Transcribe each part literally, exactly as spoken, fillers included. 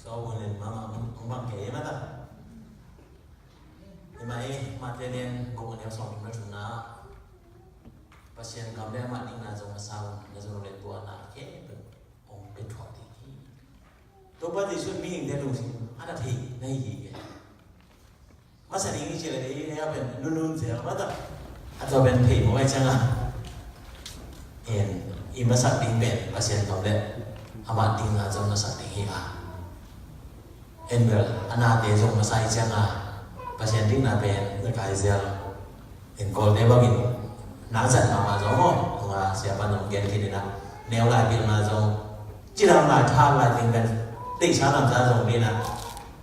So, hong len mahmah, hong bang kei mah ta. Hi mah e, Mate lian guk, a neu sawmthum le thumna, Pasian gam le amah dikna zong masa un, na zong le tua na khempeuh hong pia thuah ding hi. Topa Jesuh in mihingte lungsim a na thei na hi hi. Masa ding hi ci leh ei a pen nunun zel mah ta. A tua pen thei mawk ahih ciangin, en, i masak ding pen Pasian gam le amah dikna zong masak ding hi a. En bel, a nate zong masa ahih ciangin Pasian dikna pen na kai zel. En, Kawlte bangin nang zat mahmah zong maw, tua siapa in hong gen khin in ah, neu lai pilna zong, cidam lai, thak lai teng pen deihsa lamza zong ding in ah,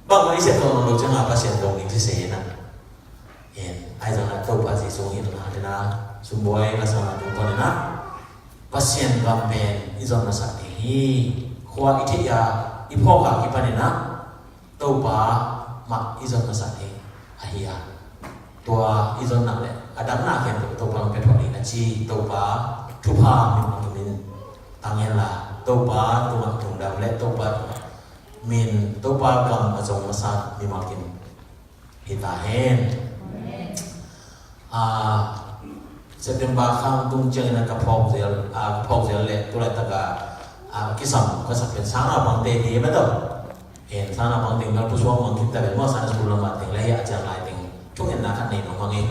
bangmah i sep zawh nawn loh ciangin Pasian dong ding ci se in ah. En, ahi zongin ah Topa Jesuh hong hilhna ding in ah, sumbuai la sang a tung panin ah, Pasian gam pen i zon masak ding hi. Khua i theih a, i phawk a kipanin ah Topa mah i zon masak ding ahi a, tua i zon nak leh a dang nak khempeuh Topa hong pia thuah ding a ci. Topa thupha mimal kim in tang hen la, Topa tungah lungdam le Topa tungah min, Topa gam a zong masa mimal kim hi ta hen. Ah, September kha tung ciangin ah ka phawk zel, ah, ka phawk zel le tulaitak a, ah, kisam ka sak pen Sangnaupangte hi mah tawh. En, Sangnaupang teng bel pusuak mang khin ta ve maw, Sunday school lam ah teng le hi a, ciang lai teng thungetna khat nei nuam hang e.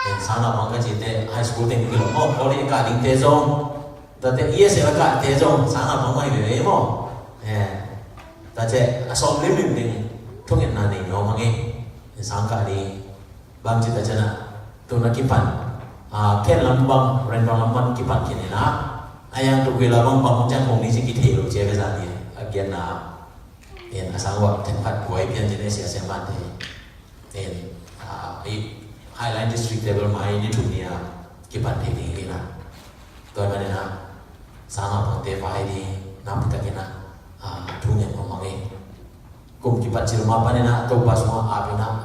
En, Sangnaupang ka cite high school teng kilawm maw, college kah dingte zong, tate E S L a kahte zong Sangnaupang mah hi veve maw. En, tate a sawm limlim ding thungetna nei nuam hang e. En, sang kah ding bang ci ta ciangin ah, tu-in ah kipan, ah, Khen lam bang, Rangoon lam bang kipan khin in ah, a yang tu Kuala Lumpur bang hong ciang hong ni ci kithei lo ci a, vezan ni a genna. En, a sang uah themkhat buai pian ci-in ah, sia sia man te. En, ah, i Highline District te bel mai ni thum ni a kipan thei ding hi in ah. Tua ahih manin ah, Sangnaupangte vai ding nakpi takin ah, ah, thu ngen nuam hang e. Kum kipat cil mah panin ah Topa sungah ap in ah,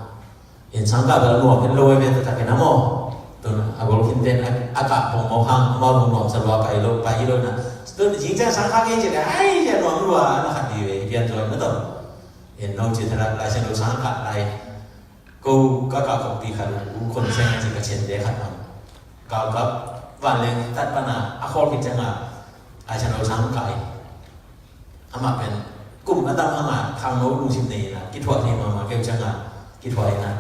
en, sangkah bel nuam het lo e, ve taktak in ah maw. Tu-in a gol khin ten a, a kah pong mawk hang, amau zong nuamsa lua, pai lo, pai hi lo in ah. Tu-in zing ciang sangkah kei ci leh, ai, zia nuam lua, na khat ding ve, pian zaw in ah tawh. En, no ci thei la, Lai Siangtho sang kah lai. Ko ka kah kawmpi khat uh, U Khon Seng a ci ka ciamteh khat bang. Kau kap, vanleng tat pan a, a khawl khit ciangin, Lai Siangtho sang kah in. Amah pen kum a tam hang a, khangno lungsim nei in a, kithuah thei mahmah kei uh ciangin, kithuah in a.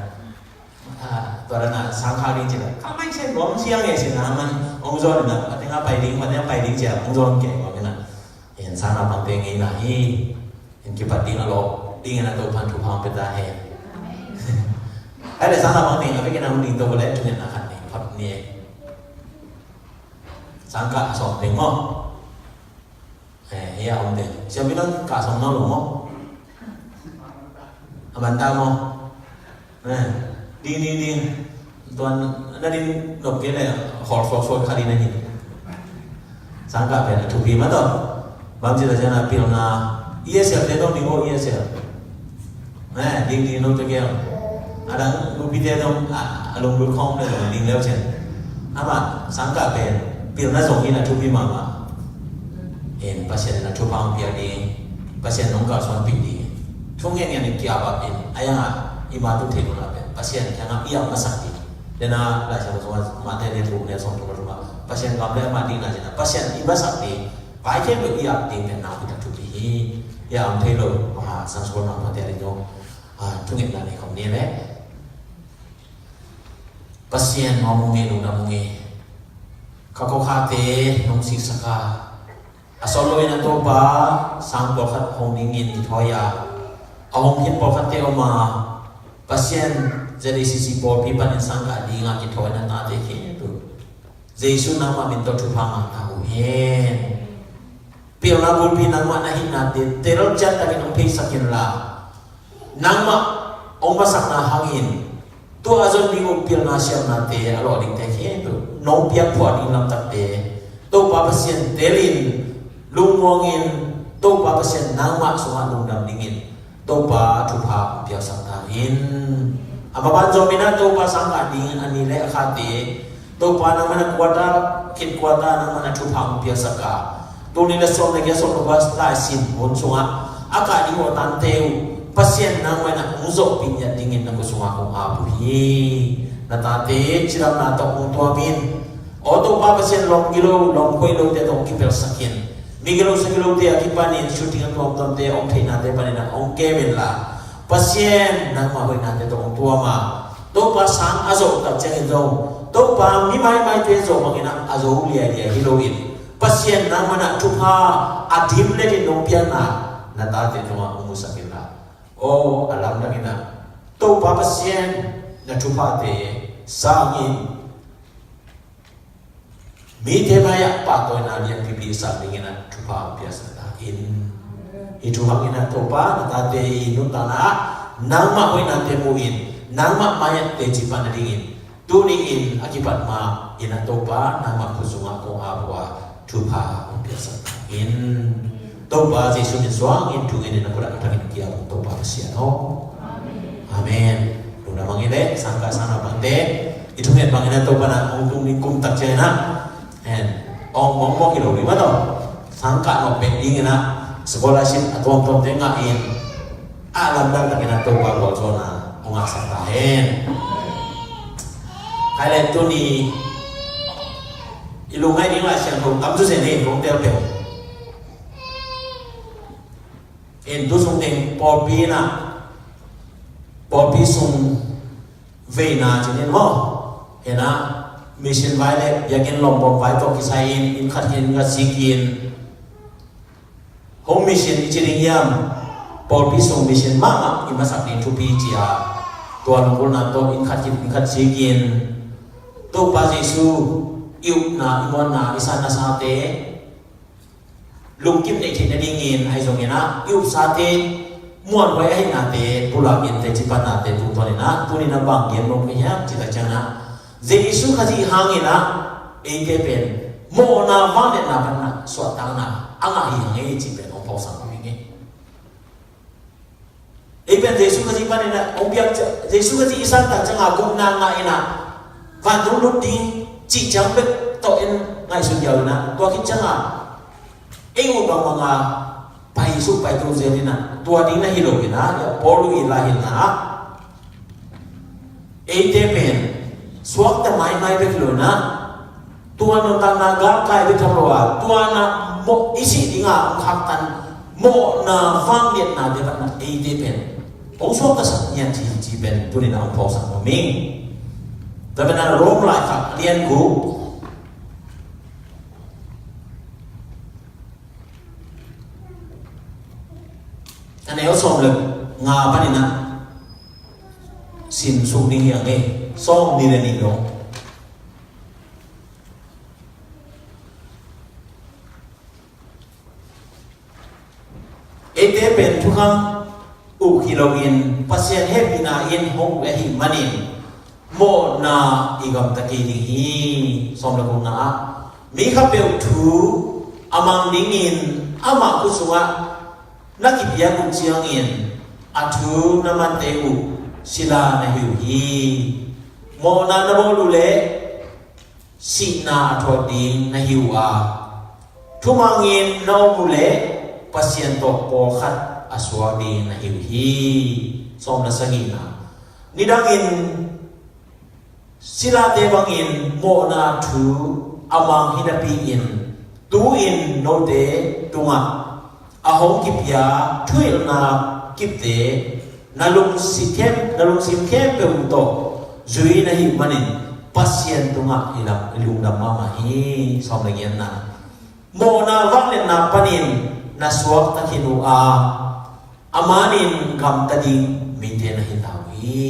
Ah, tua dan a sang khak ding ci leh, ka mai sen bawm siang e ci-in a, man hong zawn in a, a teng a pai ding, a teng a pai ding ci a, hong zawn kei bawm in a. En, Sangnaupangte ngeina hi. En, kipat ding a lawp dingin a Topa'n thupha hong pia ta hen. Ahih leh Sangnaupangte a vekin a hong ding to leh thungetna khat nei phot ni e. Sangkah a sawm teng maw. Eh, hih a om teng. Siapi nang kah sawm nawn lo maw. A man ta maw. Eh, ding, ding, ding. Tuan, na ding nop kei leh, hawl suaksuak kha ding na hi. Sangkah pen a thupi mah tawh. Bang ci ta ciangin a pilna, E S L te dong ding aw, E S L. Eh, ding, ding, no te kei. A dang nupite dong, a, a lunglut khawng le dong ding leu cin. Amah, sangkah pen, pilna zong in a thupi mahmah. En, Pasian in a thupha hong piak ding, Pasian in hong kalsuanpih ding. Thu ngen ngen in ki-ap ap in, a yang a i ma tun thei lo na pen Pasian kiangah i ap masak ding. Dena Lai Siangtho sungah Matthai lian guk neu sawmthum le thum ah, Pasian gam le amah dikna ci-in a, Pasian i masak ding, pai khempeuh i ap ding pen nakpi tak thupi hi. I ap thei lo, ah, Sunday school naupangte a ding zong, ah, thungetna nei khawm ni leh. Pasian, mawng hong e, lungdam hong e. Ka kokhate nong siksak a, a sawt loin a Topa, sang pawlkhat hong dingin kithawi a, a hong khin pawlkhatte om a, Pasian, Z A C C pawlpi panin sangkah dinga kithawi na tate khempeuh, Jesuh nangmah min tawh thupha ngah ta uh hen. Pilna bulpi nangmah na hihnate telcian takin hong theisak inla, nangmah hong masakna hangin tua a zon ding uh pilna siamnate a lawh dingte khempeuh nong piak phuah ding lamtakte Topa Pasian telin, lungmuangin, Topa Pasian nangmah sungah lungdam dingin Topa thupha hong piaksak ta in. A maban zom in ah Topa sangkah dingin a ni le a khate Topa nangmah in a quarter, khit quarter nangmah in a thupha hong piaksak a, tul nih le sawm le giat, sawm le kua lai sin hun sungah a kah ding awtante uh Pasian nangmah in ah hong zawhpih ngiat dingin na khut sungah kong ap uh hi. Na tate cidamna tawh hong tuam in. Aw Topa Pasian, lawm gilo lawm khoih lote tawh hong kipelsak in. Mi gilo sa gilote a kipanin shooting a tuamtuamte hong theihnate panin ah hong kem inla, Pasian nangmah hoihnate tawh hong tuam a, Topa sang a zawh tak ciangin zong Topa mi maimaite zawh bangin ah a zo liailiai hi loin, Pasian nangmah in ah thupha a dim letin nong piakna na tate tungah hong musak inla. Aw a lamdang in ah Topa Pasian na thuphate sangin mite mai-ah pahtawina lianpipi sak dingin ah thupha hong piaksak ta in. Hih thu hangin ah Topa na tate i nuntakna ah nangmah hoihnate mu in, nangmah mai-ah teci pan nadingin tuni in a kipat ma in ah Topa nangmah khut sungah kong ap uh a, thupha hong piaksak ta in. Topa Jesuh min suangin thu ngen in na khut ah ka thangin ki-ap ung Topa Pasian aw. Amen. Lungdam hang hi leh sangkah sang naupangte, i thunget bangin ah Topa na hong tung ding kum tak ciangin ah hen, ong mongmong hi lo ding mah tawh, sangkah nop pek dingin ah scholarship a tuamtuamte ngah in, a lamdang takin ah Topa gualzawhna hong ngahsak ta hen. Khai leh tuni i lungngaih ding Lai Siangtho tam zu zen hi, kong tel pen. In tu sung teng pawlpi in ah, pawlpi sung veina cih in maw, hi in ah, mission vai le biakinn lawmbawm vai tawh kisai in, inn khat khin, inn khat sik in, home mission i ci ding hiam, pawlpi sung mission mahmah i masak ding thupi ci a, tua lunggulhna tawh inn khat khin, inn khat sik in, Topa Jesuh i upna, i muanna, i satnasate lungkim neih theih nadingin ahi zongin ah i upsate muanhuai ahihnate pulak in teci pannate tungtawn in ah tuni in ah bang gen nuam ka hiam cih tak ciangin ah, Jesuh Khazih hangin ah eite pen mawhna vangliatna pan ah suahtakna a ngah hi hang e cih pen hong phawksak nuam ing e. Ei pen Jesuh Khazih panin ah hong piak ciang, Jesuh Khazih i san tak ciangin gupna ngah in ah vantung lut ding cih ciang bek tawh in ngaihsun ziau in ah, tua khit ciangin ei ut bangbang a paisuk paito zel in ah, tua ding na hi lo in ah, Paul i laihilhna ah eite pen suakta maimai bek hi lo in ah, tua nuntakna galkai bek tham lo a, tua na mawh i sih ding a hong khaktan mawhna vangliatnate pan ah eite pen hong suaktasak ngiat hi cih pen tuni in ah hong phawksak nuam ing. Tua pen ah Rom laikhak lian guk a neu sawm le nga panin ah simsuk ding hi hang e, sawm nih le nih dong. Eite pen thukham uk hi loin Pasian hehpihna in hong uk ahih manin mawhna i gamta kei ding hi. Sawm le gukna ah, mi khapeuh thu a mang dingin amah khut sungah na kipiak uh ciangin a thu na mante uh sila na hi uh hi. Mawhna na bawl uh leh sihna a thuak ding na hi uh a, thumangin na om uh leh Pasian tawh pawlkhat a suak ding na hi uh hi. Sawm le sagihna, nidangin silate bangin mawhna thu a mang hi napi-in tu-in note tungah a hong kipia thuhilhna kipte na lungsim khem, na lungsim khempeuh tawh zui na hih manin Pasian tungah i lam, i lungdam mahmah hi. Sawm le giatna, mawhna vangliatna panin na suakta khin uh a, a manin gamta ding mite na hi ta uh hi.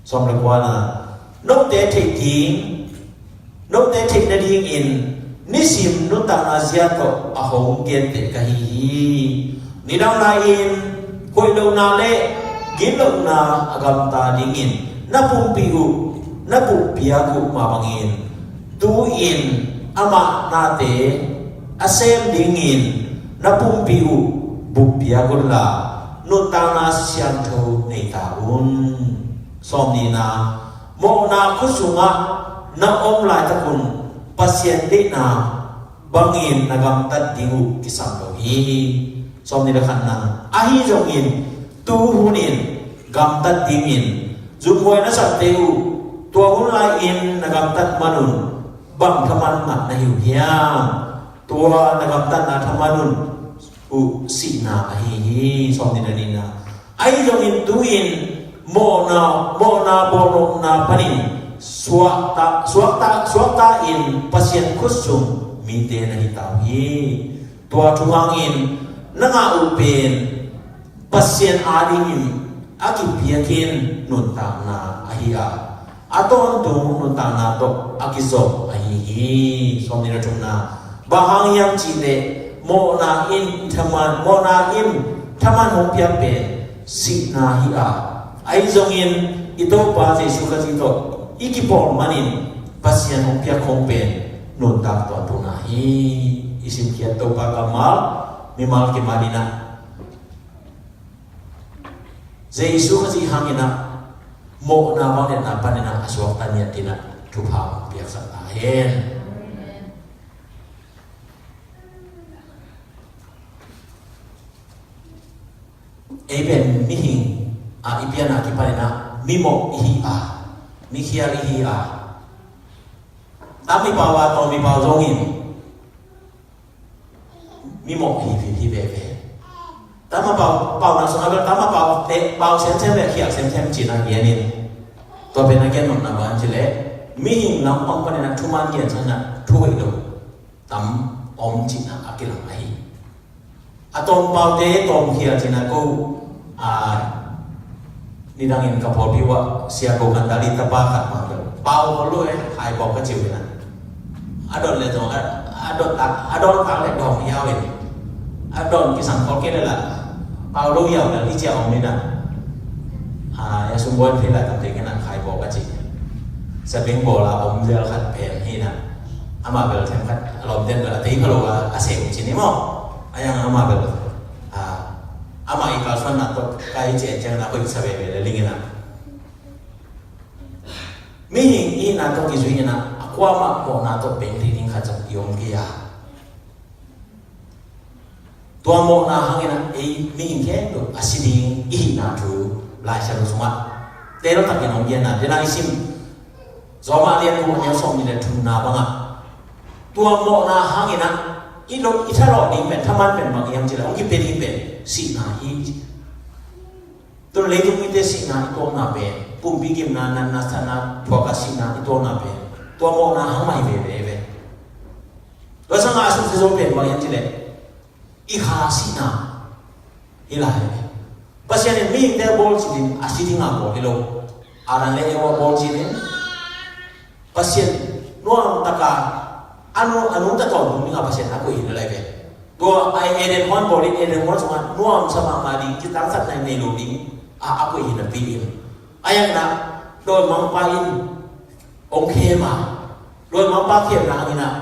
Sawm le kuana, note theih ding, note theih nadingin nisim nuntakna zia tawh a hong genteh ka hi hi. Nidang lai-in hoih lohna le gitlohna a gamta dingin na pumpi uh, na pumpiak uh mah bangin tu-in amah nate a sem dingin na pumpi uh buppiak unla nuntakna siangtho nei ta un. Sawm nihna, mawhna khut sungah na om laitakun Pasian deihna bangin na gamtat ding uh kisam lo hi. Sawm nih le khatna. Ahi zongin tu hunin gamtat dingin zumhuai na sakte uh, tua hun lai-in na gamtat manun bang thaman ngah na hi uh hiam? Tua na gamtatna thaman un uh sihna ahi hi. Sawm nih le nihna. Ahi zongin tu-in mawhna, mawhna bawlnopna panin suakta, suakta, suakta in Pasian khut sung mite na hi ta uh hi. Tua thu hangin na ngah uh pen Pasian adingin a kipiakin nuntakna ahi a, a tawntung nuntakna tawh a kizom ahi hi. Sawm nih le thumna. Bang hang hiam cih leh mawhna in thaman, mawhna in thaman hong piak pen sihna hi a, ahi zongin i Topa Jesu Khazih tawh i kipawl manin Pasian hong piak khong pen nuntak tawntungna hi. I simkhiat Topa kammal mimal kimaninah Jesu Khazih hanginah mawhna vangliatna paninah a suakta ni a tinah thupha hong piaksak ta hen. Ei pen mihing a i pianna kipaninah mimawh i hi a, mikhial i hi a, tam i pau a tawm i pau zongin mimawh hi, hi, hi veve. Tam a pau, pau na sung a bel tam a pau te, pau semsem le khial semsem cina genin. Tua pen a gen nopna ban ci le mihing lampang paninah thuman gen sanna thu hoih lo tam om cina a kilang ahi. A tawmpaute tawmkhia cina ko, a, nidangin ka pawlpi uh ah sia ko kan dali tapa khat mang lo. Pau ko lo e, hai pau ka ciu ina. A don le dong, a, a don tak, a don tak le dong hiau in. A don kisang kol ke le la. Pau lo hiau le i cia om ina. A, ya sum bol thei la tam te kena hai pau ka ci. Sabing bola om zel khat pen hina. Ama bel them khat, a lom den bel a tei phalo a, a sem cini maw. A yang ama bel, a, ama i kalsuanna tawh ka i cian ciangna hoih sa veve le lingina. Mihing i hihna tawh kizuihina, a kuamah mawhna tawh peng rih ding khat zong i om kei a. Tua mawhna hanginah ei mihing khempeuh a si ding i hihna thu Lai Siangtho sungah teltakin hong genna, dena i sim Roma lian guk a neu sawm nih le thumna bangah tua mawhna hanginah i lo, i thalawh ding pen, thaman pen bang hiam cih leh hong kipia ding pen sihna hi. Tun leitung mite sihna i tuakna pen, pumpi gimna, natna, satna, thuaka sihna i tuakna pen tua mawhna hang mah hi veve ve. Tua sangah a suksia zo pen bang hiam cih leh i kha sihna hi lai. Pasian in mihingte a bawl cinin a si dinga bawl hi lo. Adam le Eva bawl cinin Pasian nuamtaka a nu, a nungta tawntung dinga Pasian a koih hi lai ve. Tua a Eden huan bawlin Eden huan sungah nuamsa mahmah ding, kitangsatna nei lo ding a, a koih hi napi in, a yang inah dawimangpa in hong khem a, dawimangpa khemna hanginah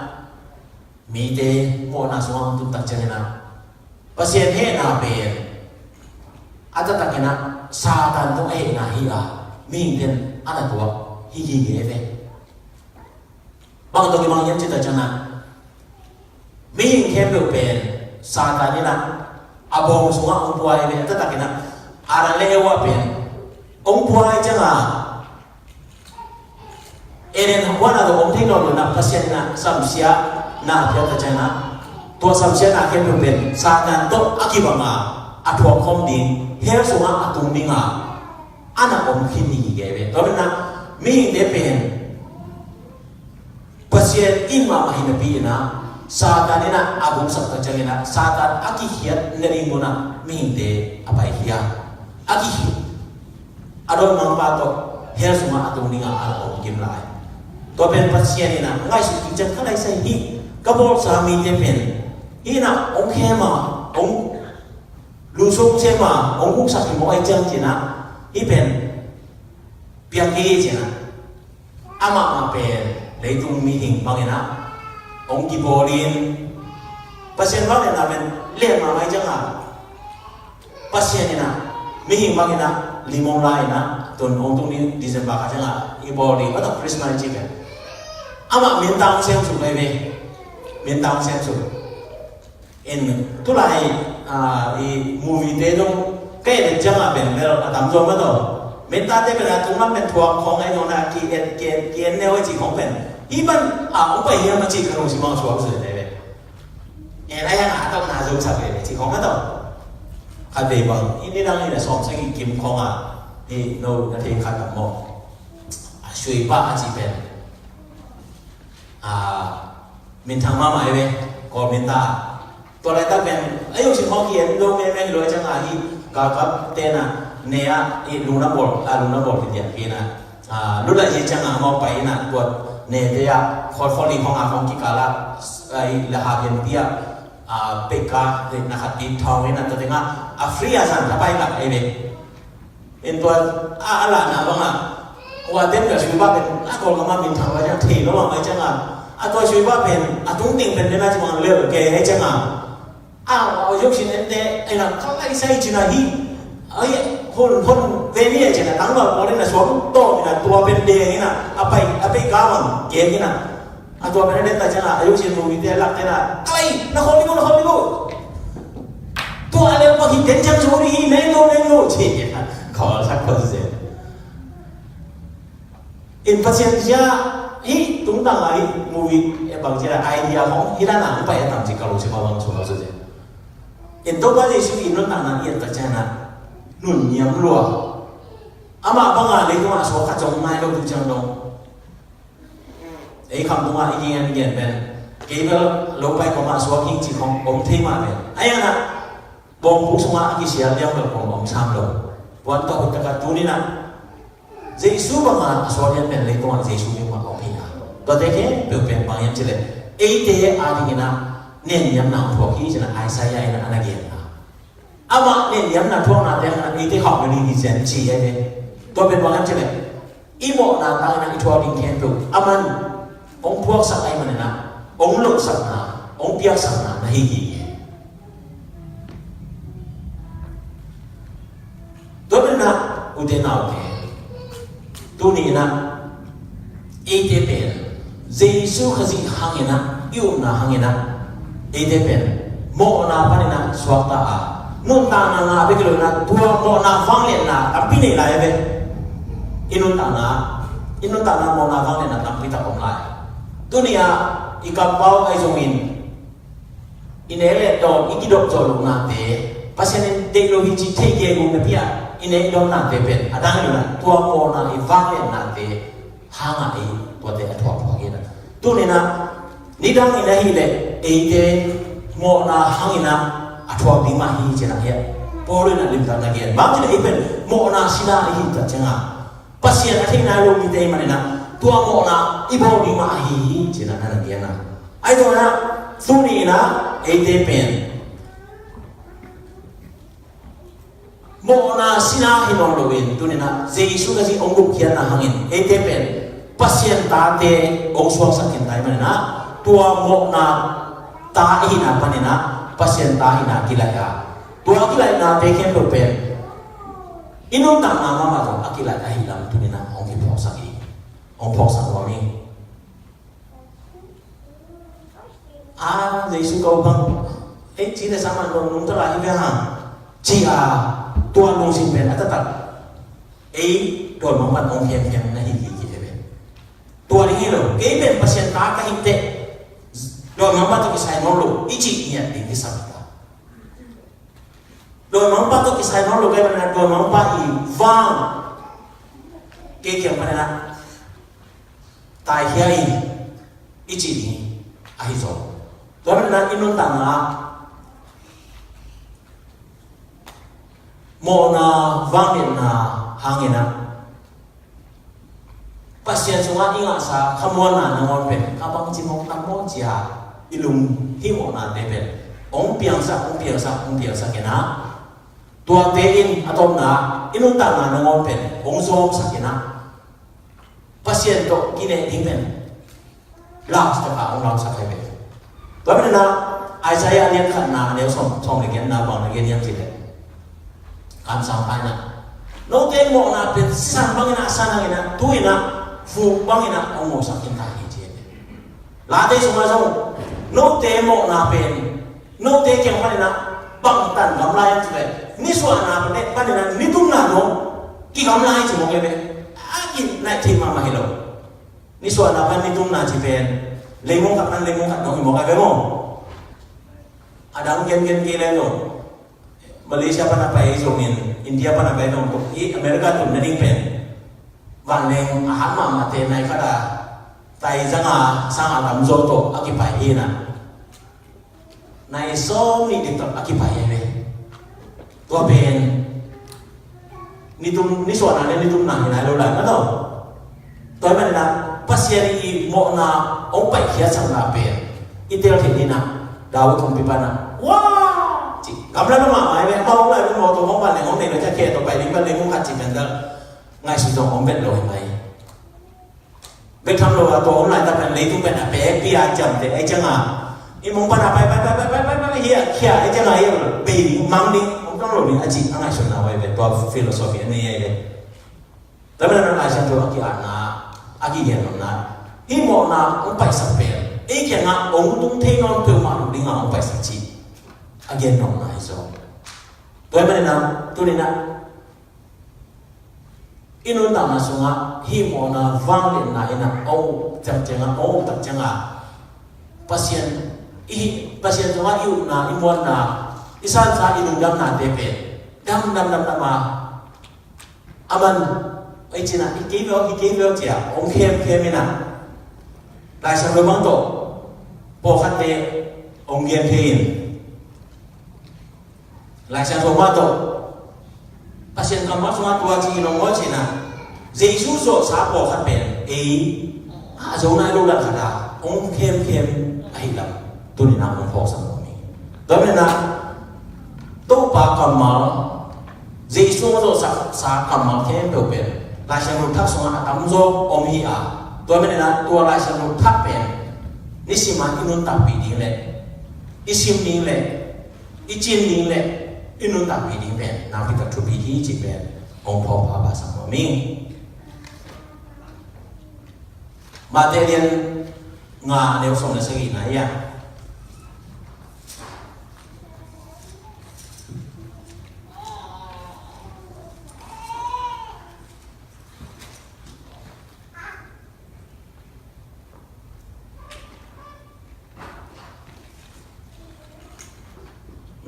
mite mawhna sungah hong tuntak cianginah Pasian hehna pen a taktakinah Satan tawh a hehna hi a, mihingten a na tuak hi gige ve. Bang tawh kibang hiam cih tak cianginah mihing khempeuh pen Satan inah a bawng sungah hong pua hi ve. A taktakinah Adam le Eva pen hong pua hi cianga Eden huan a lo om thei nawn lo inah Pasian inah samsiahna a piak tak cianginah tua samsiahna khempeuh pen Satan tawh a kibanga a thuak khawm ding, hell sungah a tung dinga a na om khin hi gige ve. Tua maninah mihingte pen Pasian in mahmah hi napi inah Satan inah a gumsak tak cianginah Satan a kikhiat nading munah mihingte a paikhia. A kikhiat a dawimangpa tawh hell sungah a tung dingah a la om kim lai. Tua pen Pasian inah ngaihsut kik ciang ka laisai hi, ka bawlsa mite pen hih inah hong khem a, hong lusung sem a, hong guksak hi mawh ai ciang cinah hih pen piang kei cinah amah mah pen leitung mihing banginah hong kibawlin Pasian vangliatna pen lian mahmah hi cianga Pasian inah mihing banginah limong la inah tun hong tung ni December kha cianga i bawl ding kha tawh Christmas ci pen amah mintang siam suk lai ve. Mintang siam suk in tulai Ah, i movie te zong ka et ciangah pen bel a tamzaw mah tawh, minta te pen a tung lam pen thuak khawng ahi zong na ki et ki et ki et neu ahi ci khawng pen, hih man a hong pai hiam a ci ka lungsim ah suak zui te ve. En a hiang a tawh na zo sak ve ci khawng mah tawh. Khat vei bang i ni dang in a sawm sagih kim khawng ah i no na thei khat tam maw? A Shuipah a ci pen, ah, minthang mahmah hi ve, Kawl minta. Tua laitak pen a yuk sin khawng hi en lo meme hi lo a ciangah hi, galkap te na ne ah i lungna bawl, a lungna bawl hi tiang pi na, ah, lulaih hi ciangah amau pai na tua ne te ah khawlkhawlih khawng a khawng kikal ah, ah, i la ha gen pi ah, ah, peka na khat pi thawng hi na tua tengah a free a zan a pai lak ahi ve. In tua a, a lahna bangah, ua tem ka Shuipah pen a Kawlgam ah minthang vai ciang thei lo bang vai ciangah, a tua Shuipah pen a tung ting pen den a ci bang lel kei vai ciangah, a, a yuk sin en te ai na ka lai sai cina hi. Ai, hon hon ve ni ai cina tang ba ko na suam to ni na tua pen de ni na a pai a pai ka bang ke ni na. A tua pen a den ta ciang a, a yuk sin mu mi te lak te na, "Kai, na khol ni bo, na khol ni bo. Tua a leu pa hi den ciang cu ni hi, neng lo, neng lo," ci. Khol sak khol zen. In Pasian sia hi tungtang a hi movie e bang ci na idea hong hi na nang pai a tam ci ka lo ci ma bang cu a cu zen. In Topa Jesu in nuntakna i et tak ciang a nun niam lua. Amah bang a leitung a suak khat zong ngai lo tu ciang dong. Ei kham tungah i gen gen pen kei bel lo pai kawmah suak hing ci khong om thei mah pen. Ai ana bawngpuk sungah a kisial liang bel kong om sam lo. Puan tawh hut taka tuninah Jesu bangah a suak lian pen leitungah Jesu bangmah om hi a. Tuate khempeuh pen bang hiam cileh eite a dinginah nenniamna hong thuak hi cinah Isaiah inah a na genna. Amah nenniamna thuaknate hangah eite khauh na ding hi cian ci ahi ve. Tua pen bang hiam cileh i mawhna tangin ah i thuak ding khempeuh a man hong thuaksak ahi maninah hong lohsakna hong piaksakna na hi hi. Tua maninah ute naute, tuni inah eite pen Jesu Khazih hanginah i upna hanginah eite pen mawhna paninah suakta a nuntakna ngah bek hi lo inah tua mawhna vangliatna tampi nei lai a ve. I nuntakna i nuntakna mawhna vangliatna tampi tak om lai. Tuni ah i kampau ahi zongin i ne le dawn i kidop zawh lohnate Pasian in deih lo hi ci thei gegu napi ah i ne i dawnnate pen a dang hi lo inah tua mawhna i vangliatnate hangah ei tuate a thuak thuak hi inah. Tuninah nidang in ahileh eite mawhna hanginah a thuak ding mah hi cinah hiah Paul inah limtak na gen bang cinah ei pen mawhna sina i hi tak ciangah Pasian a theih nai lo mite i maninah tua mawhna i bawl ding mah ahi hi cinah na na gen a. Ai tuanah tuni inah eite pen mawhna sina hi nawn loin tuninah Jesu Khazih hong gupkhiatna hangin eite pen Pasian tate hong suaksak khin ta i maninah tua mawhna ta i hihna paninah Pasian ta hihna kilaih a tua kilaihnate khempeuh pen i nuntakna mahmah zong a kilaih ahi lam tuninah hong kiphawksak hi. Hong phawksak nuam hi. A Jesu ko bang ei ci le sang man lo nung tala hi ve hang ci a tua lungsim pen a taktak ei dawn mangpat hong khemkhem na hi hi ki ve. Tua ding hi lo kei pen Pasian ta ka hi teh dawn mangpat tawh kisai nawn lo i ci ngiat ding kisam ta. Dawn mangpa tawh kisai nawn lo kei maninah dawn mangpa i vang kei kiang paninah taikhia in i cih ding ahi zaw. Tua maninah i nuntakna ah mawhna vangliatna hanginah Pasian sungah i ngahsa khamuanna nangawn pen ka bangci mawk tam maw cia i lung hih mawhnate pen hong piangsak hong piangsak hong piangsak inah tuate in a tawpna i nuntakna nangawn pen hong zawmsak inah Pasian tawh kineh ding pen last taka hong lamsak ahi ve. Tua maninah Isaiah a lian khatna a neu sawm sawm le giatna bang na gen hiam cileh kamsang paina note mawhna pen sisan bangin a san hangin a tuin a fuk bangin a hong mawhsak khin ta hi ci hi. Late sungah zong note mawhna pen note kiang panin a Bangtan gamla hiam cih leh, nisuahna panin a nitumna dong kigamla hi ci mawk hi ve. A kinaih theih mahmah hi lo. Nisuahna pan nitumna ci pen leimong khat pan leimong khat dong hi mawk hi ve maw. A dang gengen kei leng lo. Malaysia pan a pai zongin, India pan a pai zong, i America tum nading pen vanleng a hat mahmahte nai khat a tai zanga sang a lam zo tawh a kipai hi na. Nai sawm nih dik tak a kipai hi ve. Tua pen nitum, nisuahna le nitumna hi nai lo lai mah tawh. Tua hi manin a Pasian i mawhna hong paikhiatsakna pen i tel theih ding a, David kumpipa na, "Wah!" ci, gamla lo mahmah hi ve. Amah hong lai lo, mawtaw hong pan leng hong nei lo, ciah khe tawh pai ding pan leng hong khat ci pen tel. Ngaihsut zong om vet lo hi mai. Bek tham lo a, tua om laitak pen leitung pen a pekpi a ciamteh ahih ciangin, i mong pan a pai pai pai pai pai pai pai, hiah khia ahih ciangin, hiah bei ding, mang ding, om tang lo ding a ci a ngaihsutna uh ahi ve, tua philosophy a nei ahi ve. Tua manin a Lai Siangtho a ki-atna, a kigen nopna, hih mawhna hong paisak pen ei kiangah hong tung thei nawn peuhmah loh dingin hong paisak cih a gen nopna hi zaw. Tua manin a, tuni-in a, i nuntakna sungah hih mawhna vangliatna in a om tak ciangin, om tak ciangin, Pasian, i, Pasian sungah i upna, i muanna, i sansa, i lungdamnate pen dam dam dam dam a, a man, ei cina, i kei veu, i kei veu cia hong khemkhem in a, Lai Siangtho bang tawh pawlkhatte hong gen thei in, Lai Siangtho mah tawh Pasian kammal sungah tua ci-in hong mawl cihna, Jesu zawhsa pawlkhat pen ei a zo nai lo dan khat a hong khemkhem ahih lam tuni-in a hong phawksak nuam hi. Tua manin a Topa kammal, Jesu hong zawhsa kammal khempeuh pen Lai Siangtho Thak sungah a tamzaw om hi a, tua manin a tua Lai Siangtho Thak pen nisim a i nuntakpih ding le i sim ding le i cin ding le i nuntakpih ding pen nakpi tak thupi hi cih pen hong phawk pha pahsak nuam hi. Matthai lian nga, a neu sawm le sagihna hi a.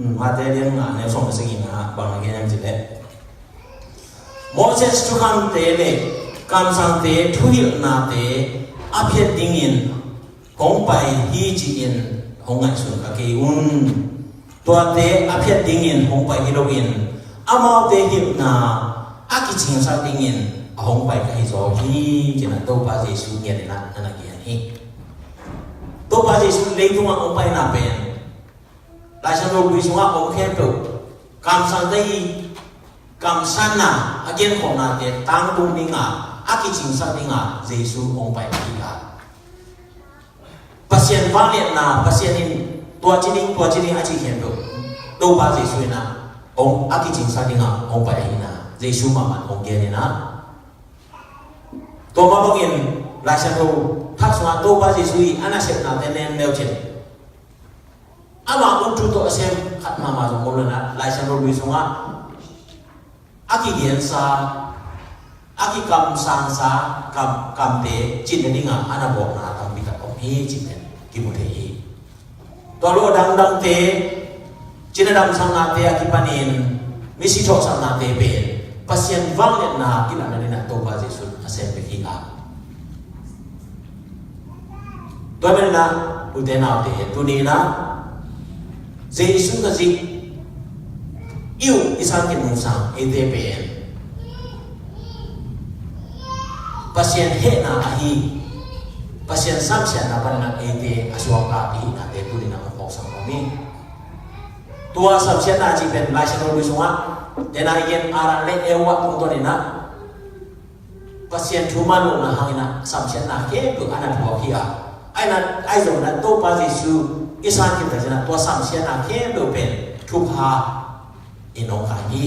Matthai lian nga, a neu sawm le sagihna bang na gen hiam cih leh, Moses thukham te le kamsangte thuhilhnate a phiat dingin hong pai hi ci-in hong ngaihsun kha kei un. Tuate a phiat dingin hong pai hi loin amaute hilhna a kicingsak dingin a hong pai kha hi zaw hi, ci-in a Topa Jesu ngiat in a na na gen hi. Topa Jesu leitungah hong paina pen Lai Siangtho Lui sungah om khempeuh kamsangte i kamsanna, a genkhawhnate tangtung dinga, a kicingsak dinga Jesu hong pai hi a, Pasian vangliatna, Pasian in tua ci ding, tua ci ding a cih khempeuh Topa Jesu in a hong, a kicingsak dinga hong pai ahihna Jesu mahmah hong gen in a, tua mah bangin Lai Siangtho Thak sungah Topa Jesu i a nasepnate neu neu cin, ama ut thu tawh a sem khat mahmah zong om lo in a, Lai Siangtho Lui sungah a kigensa, a kikamsangsa kam, kamte cin nadinga a na bawlna a tampi tak om hi cih pen kimu thei hi. Tua lo a dangdangte, cina damsaknate a kipanin misi thawhsaknate pen Pasian vangliatna kilatna dingin a Topa Jesu a sem bek hi a. Tua manin a, ute naute, tuni-in a Jesu ka zik i up i san khin nungsang eite pen Pasian hehna ahi, Pasian samsiatna panin a eite a suakta i hihnate tuni-in a hong phawksak nuam hi. Tua samsiatna cih pen Lai Siangtho Lui sungah, tena i gen Adam le Eva tungtawn in a Pasian thu manlohna hangin a samsiatna khempeuh a na thuak hi a, ahi na, ahi zongin a Topa Jesu i san khin tak ciangin a tua samsiatna khempeuh pen thupha in hong kai hi.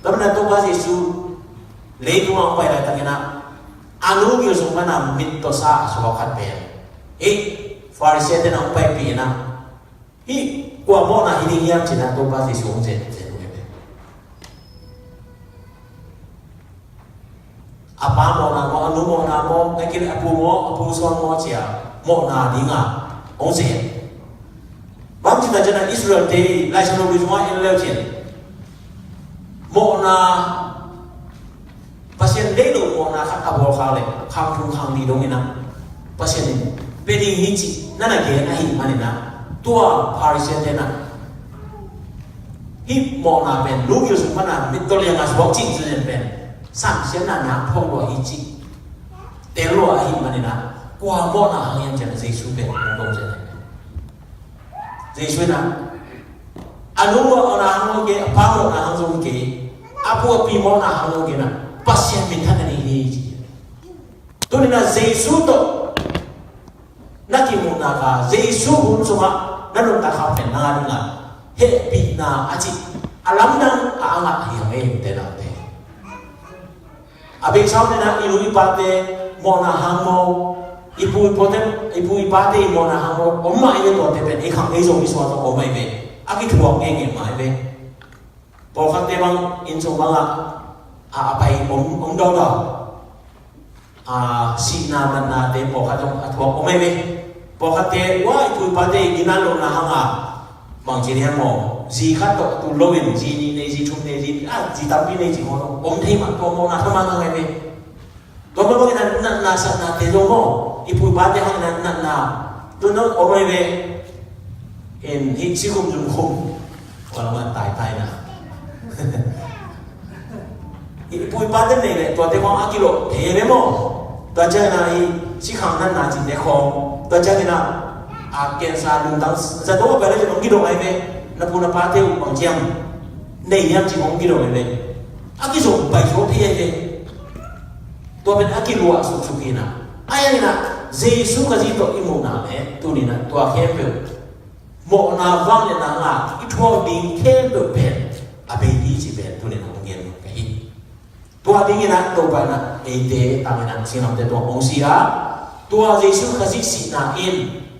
Tua manin a Topa Jesu leitungah hong pai laitakin a, a nu gil sung pan a mit tawh sa a suak khat pen, hih Pharisee-te in a hong paipih in a, hih Kua mawhna hi ding hiam ci-in ah Topa Jesu hong zen zen uh hi ve. A pa mawhna maw, a nu mawhna maw, a kin a pu maw, a pu sawn maw ci-a mawhna ding a hong zen. Bang ci ta ciang a Israel-te Lai Siangtho sungah en leu cin mawhna, Pasian deih loh mawhna khat a bawl khak leh khang thum khang li dong in ah Pasian in pia ding hi cih na na gen ahih manin ah tua Pharisee-te in ah hih mawhna pen lungil sung pan a mittaw liang a suak cih zen pen samsiatna nak phawk lua hi cih tel lua ahih manin ah kua mawhna hang hiam ci-in ah Jesu pen hong dong zen hi. Jesu in ah a nu mawhna hang zong hi kei, a pa mawhna hang zong hi kei, a pu a pi mawhna hang zong hi kei in ah Pasian minthanna ding hi ci. Tuni-in ah Jesu tawh na kimuhna kha, Jesu hun sungah na nuntak khak pen nang a ding a hehpihna a cih a lamdang a ngah hi hang ei, ute naute. A beisa om in ah i nu i pate mawhna hang maw, i pu i pate, i pu i pate i mawhna hang maw om mah i ve, tuate pen ei khang ei zong i suak zong om mah i ve. A kithuak ngeingei mah i ve. Pawlkhatte bang inn sung bangah a, a pai om, om daudau. A, sihna matnate pawlkhat zong a thuak om mah i ve. Pawlkhatte ua i pu i pate i ginat lohna hang a bang ci hiam maw, zi khat tawh tul loin zi nih nei, zi thum nei, zi, a, zi tampi nei ci maw, om thei mah, tua mawhna thaman hang hi ve. Tua mah bangin a natna satnate zong maw, i pu i pate hang in a natna tua zong om hi ve. In hih sikhum zumkhum tua lam a taitai na. I pu i pate nei leh tuate khawng a kilawh thei ve maw? Tua ciangin ah i sikhang natna cihte khawng, tua ciangin ah a cancer lungtang zato a pai leh zong hong kidong ahi ve. Na pu na pate uh bang ciang nei hiam cih hong kidong ahi ve. A kizom pai zo thei ahi ve. Tua pen a kiluah suksuk hi in ah, a hiangin ah Jesu Khazih tawh i muhna leh tuni-in ah tua khempeuh mawhna vangliatna ngah i thuak ding khempeuh pen a bei hi cih pen tuni-in hong gen ka hi. Tua dingin ah Topa in ah eite tangin ah singlamteh tua hong si a, tua Jesu Khazih sihna in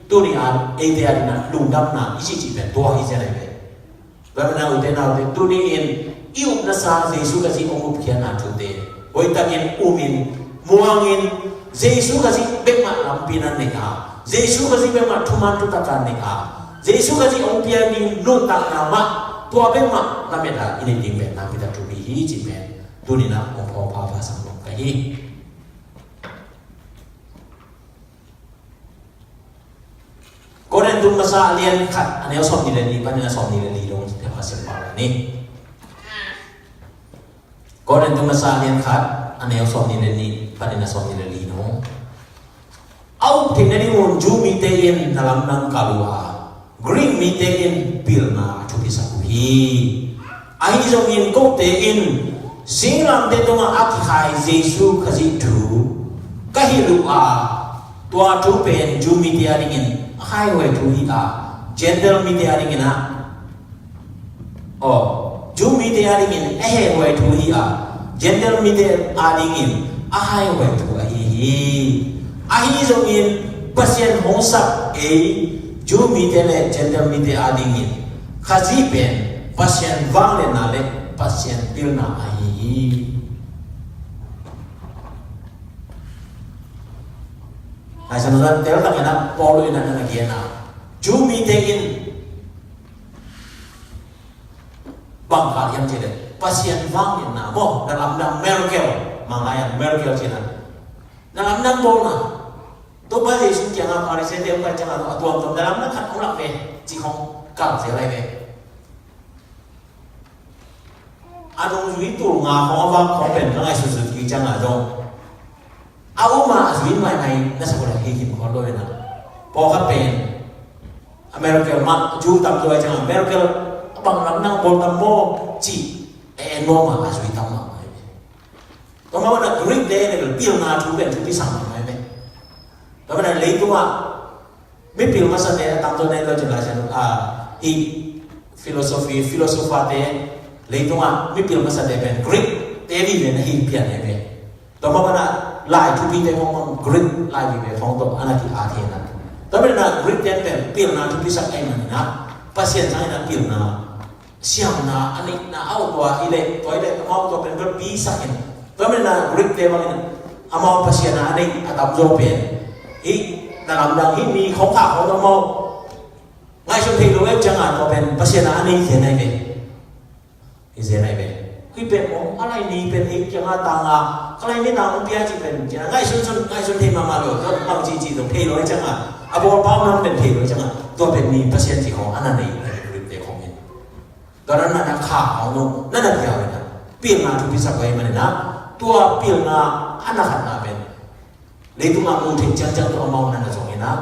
tuni-in eite adingin ah lungdamna i cih cih pen tua hi ci-in ah hi ve. Tua manin ah ute naute, tuni-in i upna sa Jesu Khazih hong upkhiatna thute hoihtakin umin, muangin, Jesu Khazih bek mah lampi na nei a, Jesu Khazih bek mah thuman thutak a nei a, Jesu Khazih hong piak ding nuntakna mah tua bek mah lamet a i neih ding pen nakpi tak thupi hi cih pen tuni-in ah hong phawk pha pha sam nuam ka hi. Korin tung masa a lian khat a neu sawmnih le nih panin a sawmnih le li dong te Pasian pau ni. Korin tung masa a lian khat a neu sawmnih le nih panin a sawmnih le li dong. A up theihna ding un Jew mite in na lamdang kal uh a, Greek mite in pilna a thupisak uh hi. Ahi zongin kote in singlamteh tungah a kikhai Jesu Khazih thu ka hilh uh a, tua thu pen Jew mite adingin a haihuai thu hi a, Gentile mite adingin ah, aw, Jew mite adingin a hehhuai thu hi a, Gentile mite adingin a haihuai thu ahi hi. Ahi zongin Pasian hong sak ei Jew mite le Gentile mite adingin Khazih pen Pasian vangliatna le Pasian pilna ahi hi. Lai Siangtho tel takin ah Paul in ah na gen a, Jew mite in bang khat hiam cih leh Pasian vangliatna maw, na lamdang miracle, Manglai ah miracle cihna, na lamdang bawlna. Topa Jesu kiangah Pharisee-te hong pai ciangah a tuamtuam na lamdang khat hong lak ve cih khawng kal zel lai ve. A nungzui tul nga khawng a vak khawng pen ka ngaihsutsut kik ciangah zong a um a, a zui maimai na sak uh leh hih kim khawng lo in ah, pawlkhat pen a miracle mah, Jew tam zaw ciangah miracle a bang lamdang bawl tam maw cih a en nuam a, a zui tam mahmah hi. Tua mah bangin ah Greek te in ah pilna thu pen thupi sak mahmah hi. Tua mah bangin ah leitungah mipil masate a tamzaw na en lo cin Lai Siangtho, a, hih philosophy, philosopher te, leitungah mipil masate pen Greek te vive na hi pian hi ve. Tua mah bangin ah lai thupite khawng bang Greek lai vive khawng tawh a na ki-at hi na. Tua mah bangin ah Greek te pen pilna thupisak ahih manin ah Pasian sangin a pilna, siamna, a neihna a om tua hi leh, tua hi leh amau tua pen bel pisak in. Tua manin a Greek te bangin amau Pasian a a neih a tamzaw pen, hih na lamdang hih mi khong kha khong amau ngaihsun thei lo e, ciangin tua pen Pasian a a neih zen ahi ve. Hi zen ahi ve. Hih pen maw, a lai ni pen ei kiangah tang a, ka lai ni tang hong pia cih pen, ciangin ngaihsun sun, ngaihsun thei mahmah lo, tua bang cih cih zong thei lo e ciangin, a bawl pau nam pen thei lo e ciangin, tua pen mi Pasian cih khong a na nei, Greek te khong in. Tua na na kha khong lo, na na pia ve na. Pilna thupisak ve manin a, tua pilna a na khatna pen leitung a muh theih ciangciang tawh amau na na zong in a,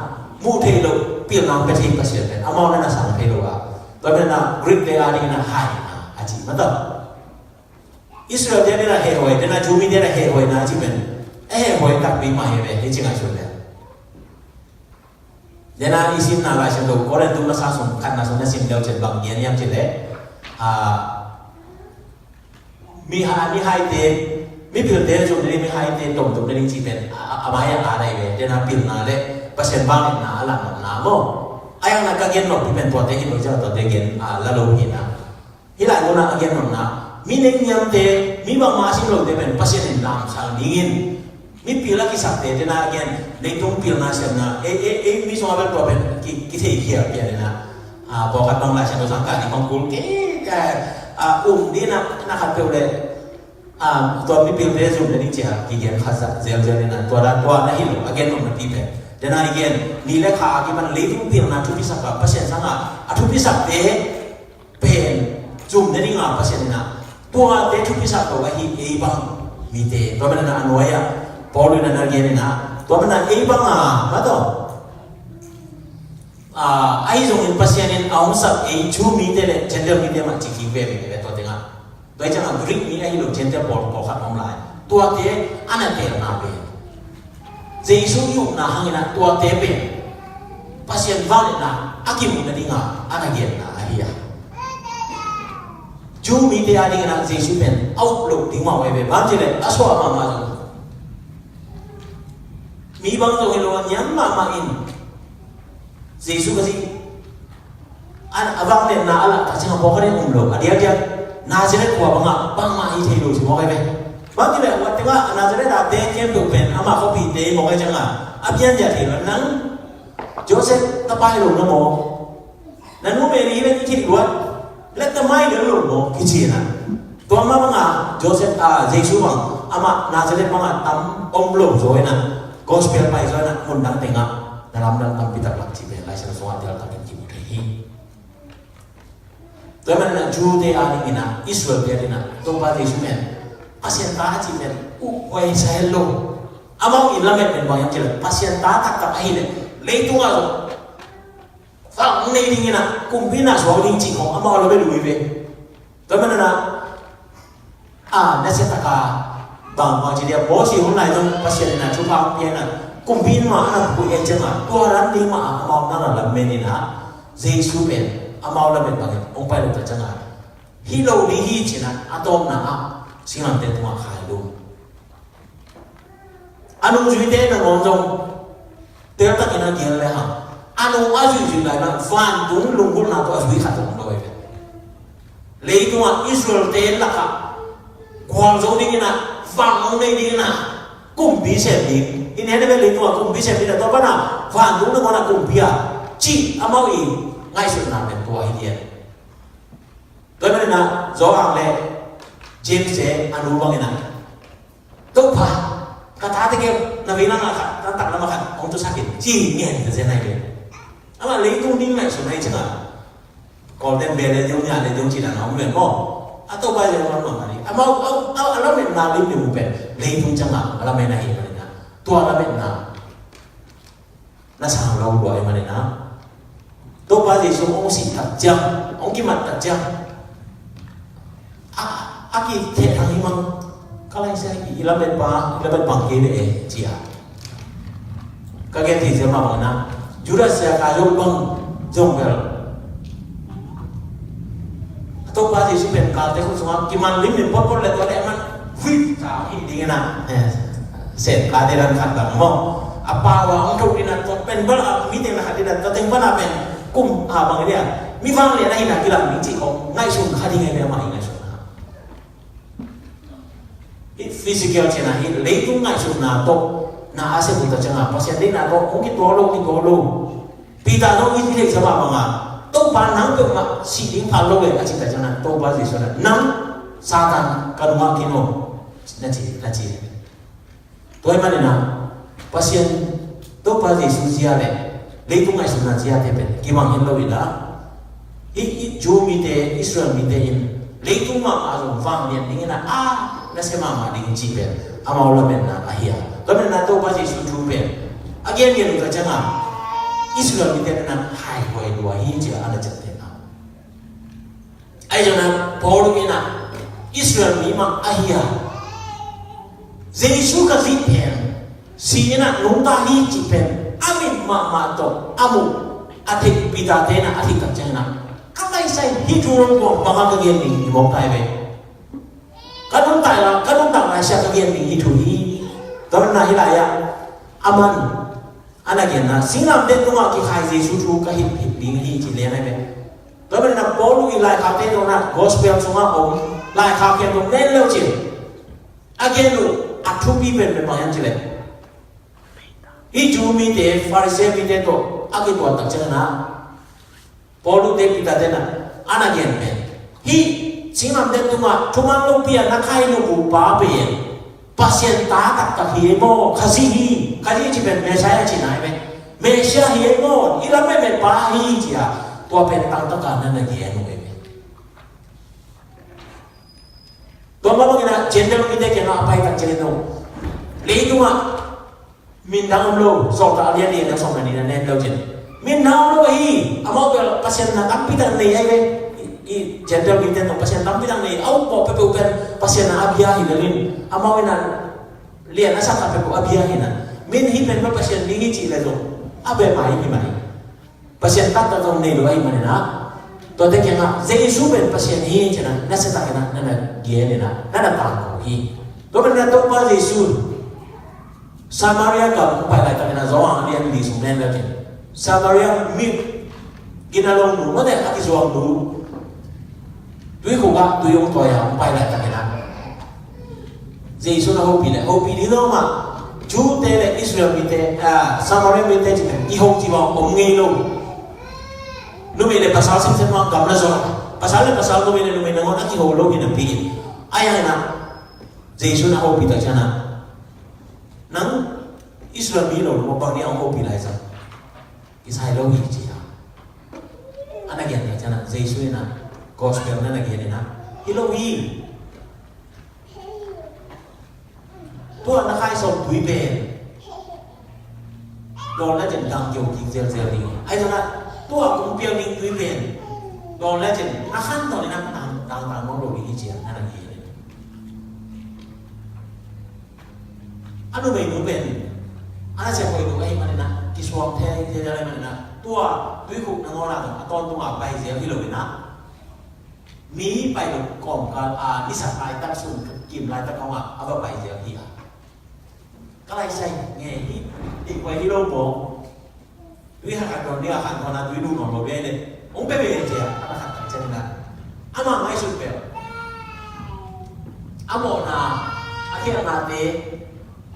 muh theih loh pilna hong pia thei Pasian pen amau na na sang thei lo a. Tua pen a Greek te a ding in a hai a ci mah ta. Israel te a ding in a hehhuai, te na Jew mi te a hehhuai na ci pen a hehhuai takpi mah hi ve, hi ci ngaihsun le. Te na i simna Lai Siangtho Korin tu masa sung khatna sung na sim deuh cian bang gen hiam ci le, a, Mihai, mihaite, mipilte zum ding, mihaite tomtom ding cih pen a, a, a mai a, a dai ve, te na pilna le Pasian vangliatna a langnopna maw. A yang na ka gen nop pen tuate hi lo, tuate gen a la lo hi na. Hi lai lo na a gen nopna, mi nengniamte, mi bangmah a sim lote pen Pasian in lamsang dingin mipil a kisakte, te na a gen, leitung pilna siamna, ei, ei, ei mi sungah bel tua pen ki, kithei khial pian in a, a, pawlkhat bang Lai Siangtho sang kah ding bang kul kei, a, um ding na, na khat peuh le, a, tua mipilte zum le ding ci a kigen khat zah zelzel in a, tua dan tua na hi lo, a gen nop napi pen. Te na i gen, ni le kha a kipan leitung pilna thupisak a, Pasian sangah a thupisakte, pen zum ne ding a Pasian in a, tuate thupisak lo ahi ei bang mite. Tua manin a nuai ah Paul in a na gen in a, tua manin a ei bang a, mah tawh, a, ahi zongin Pasian in a hong sak ei Jew mite le Gentile mite mah ci kik veve ve tua tengah. Tua hi ciangin Greek mi ahi lo Gentile pawl, pawlkhat om lai. Tuate a na teelna pen, Jesu i upna hangin a tuate pen Pasian vangliatna a kimu nading a a na genna ahi a. Jew mite a dingin a Jesu pen a up loh ding mah uh ahi ve, bang ci le a suah mahmah zong, mi bang zong hi lo a niam mahmah in Jesu ka zih a, a vangliatna a lak tak ciangin pawlkhat in um lo, a diakdiak Nazareth khua bangah bangmah hi thei lo ci mawk ahi ve. Bang ci le, a tengah Nazareth a te khempeuh pen amah khuapite hi mawk ahi ciangin a pianzia thei lo. Nang Joseph tapa hi lo na maw? Na nu Mary hi ven i theih luat, let na mai lel lo maw kici in a. Tua mah bangah Joseph, a, Jesu bang amah Nazareth bangah tam om lo zaw in a, gospel pai zaw in a, mundang tengah na lamdang tampi tak lak ci pen Lai Siangtho sungah teltakin kimu thei hi. Tua manin a Jew te a dingin a, Israel te a dingin a, Topa Jesu pen Pasian ta a ci pen uh huai sa het lo. Amau in lamet pen bang hiam ci le, Pasian ta taktak ahi le, leitungah zong vang nei dingin a, kumpi na suak ding cih khong amau lamet uh hi ve. Tua manin a, a, nasia taka bang, bang ci dia, Mosi hun lai zong Pasian in a thupha hong pia in a, kumpi in mah a na pupui ei ciangin, tua ran ding mah a amau na na lamen in a, Jesu pen amau lamen bangin hong pai lo ta ciangin, hi lo ding hi ci in a, a tawpna ah singlamteh tungah khai lo. A nungzuite nangawn zong teltakin a gen le hang, a nung a zuihzuih lai bang vantung lunggulhna tawh a zui khat zong om lo hi ve. Leitungah Israel-te lakah gualzo dingin a, vang hong nei dingin a, kumpi sem ding. In hene ve, leitungah kumpi sem dingin a, tua pan a vantung nangawn a kumpi a, cih amau i ngaihsutna pen tua hi diam. Tua manin a Johan le James-te a nu bangin a, Topa, ka tate keu na veilam ah khat, na taklam ah khat hong tusak in, ci ngen ka zen ahi ve. Amah leitung ding ngaihsun ahi ciangin, Kawlte'n bia le ding, nya le ding cih dan a om ven maw. A Topa zia hong lam mahmah ding. Amau, a, a, a lametna limlim uh pen leitung ciangin a lametna hi manin a, tua lametna na sang lo lua ahih manin a, Topa Jesu hong sih tak ciang, hong kimat tak ciang, a, a kitheh thang hi mang, ka lai sia, i lamet pa, i lamet bang kei ve e, ci a. Ka gen thei sia mah bang na, Judas Iskariot bang zong bel, Topa Jesu pen kalte khut sungah kiman limlim potpot le tua le man, huih, sa hi ding in a. Eh, sen kalte dan khat bang maw. A pau a hong thok ding in a, tua pen bel a meeting na khat ding in a, tua teng pan a pen kum a bang ding a, Mi vanglian ahihna kilang ding cih khawng ngaihsun kha ding hi ve, amah i ngaihsutna. Hih physical cihna hi, leitung ngaihsutna tawh na a sep uh tak ciangin Pasian deihna tawh hong kituak lo, kituak lo. Peter zong i theihsa mah bangin, Topa, nang peuhmah sih ding pha lo ve, a cih tak ciangin Topa Jesuh in, nang Satan, ka nungah kin aw, na ci, na ci. Tua ahih manin ah Pasian, Topa Jesuh zia le leitung ngaihsutna ziate pen kibang het lo hi a, hih, hih Jew mite, Israel mite in leitung mahmah zong vanglian dingin ah, a, nasia mahmah ding cih pen amau lametna ahi a. Tua manin ah Topa Jesuh thu pen a gengen uh tak ciangin Israel mite in ah haihuai lua hi ci-a a na ciamtehna. Ahi zongin ah Paul in ah Israel mi mah ahi a, Jesuh Khazih pen si in ah nungta hi cih pen a mit mahmah tawh a muh a theih Peter-te in ah a theih tak ciangin ah, ka laisai hih thu hong kuang bangah ka gen ding hi mawk ta hi ve. Ka nungta lai, ka nungta laisiah ka gen ding hih thu hi. Tua manin ah hih lai-ah aman a na genna, singlamteh tungah kikhai Jesuh thu ka hilh, hilh ding hi ci lian ahi ve. Tua manin ah Paul i laikhakte tungah, gospel sungah om laikhak khempeuh nen le uh cin, a gen uh a thupi penpen bang hiam cih leh, hih Jew mite, Pharisee mite tawh a kituak tak ciangin ah Paul te, Peter te in ah a na gen pen, hih singlamteh tungah thuman lopi-a na khailup uh pa pen Pasian ta taktak hi ei maw, Khazih hi, Khazih cih pen Messiah cihna hi ve. Messiah hi ei maw, i lametme pa hi ci-a, tua pen tangtaka na na gen uh ei ve. Tua mah bangin ah Gentile mite kiangah a pai tak ciangin zong, leitungah min dang om lo, Sawltak a lian li a neu sawm le nih na en le uh cin, min dang om lo hi. Amau bel Pasian na tampi tak nei ahi ve. I, i Gentile mite tawh Pasian tampi tak nei, a ukmawh peuhpeuh pen Pasian na a bia hi lel in, amau in ah lian a sak khat peuhpeuh a bia hi in ah, min hih pen bel Pasian mi hi cih le zong a beh mah hi, hi mah hi. Pasian taktak zong nei lo ahih manin ah, tuate kiangah Jesuh pen Pasian hi ci-in ah nasiatakin ah na na gen in ah, na na tangko hi. Tua manin ah Topa Jesuh Samaria gam hong pai laitakin ah, Johan a lian li sung na en le uh cin, Samaria mi, gina longnu, mate a kizuaknu, tuikhuk ah tui hong tuai a hong pai laitakin ah, Jesuh in a hopih leh, hopih ding zong mah, Jew-te le Israel mite, ah, Samaria mite cih pen i ho cih bang om ngei lo. Numei le pasal semsem mah gam na zon, pasal le pasal, numei le numei nangawn a kiho lo hi napi in, ahi hangin ah Jesuh in a hopih tak ciangin ah, nang Israel mi lo lo maw, bang ding a hong hopih lai zang? Kisai lo hi ci-a a na gen tak ciangin ah, Jesuh in ah gospel na na gen in ah, hi lo hi. Tua na khai sawm tui pen dawn le cin dang kio kik zelzel ding hi. Ahi zongin ah tua kong piak ding tui pen dawn le cin na khan tawn in ah dang, dang, dang mawk lo ding hi ci-a na na gen in ah, a numeinu pen a na siangthoinu ahih manin ah, kisuang thei, thei ding ahih manin ah, tua tuikhuk nangawn ah zong a tawntung a pai zel hi lo in ah, mi pai lo kawmkal a, nisak laitak, sun kim laitak khawng ah a va pai zel hi a. Ka laisai ngei hi, i kuai hi lo maw. Tui khat khat dawn ding a, khat dawn a tui lu nuam lo ve le, hong pia ve ci-a a na khat khat ciangin ah, amah ngaihsut pen a mawhna, a khialhnate,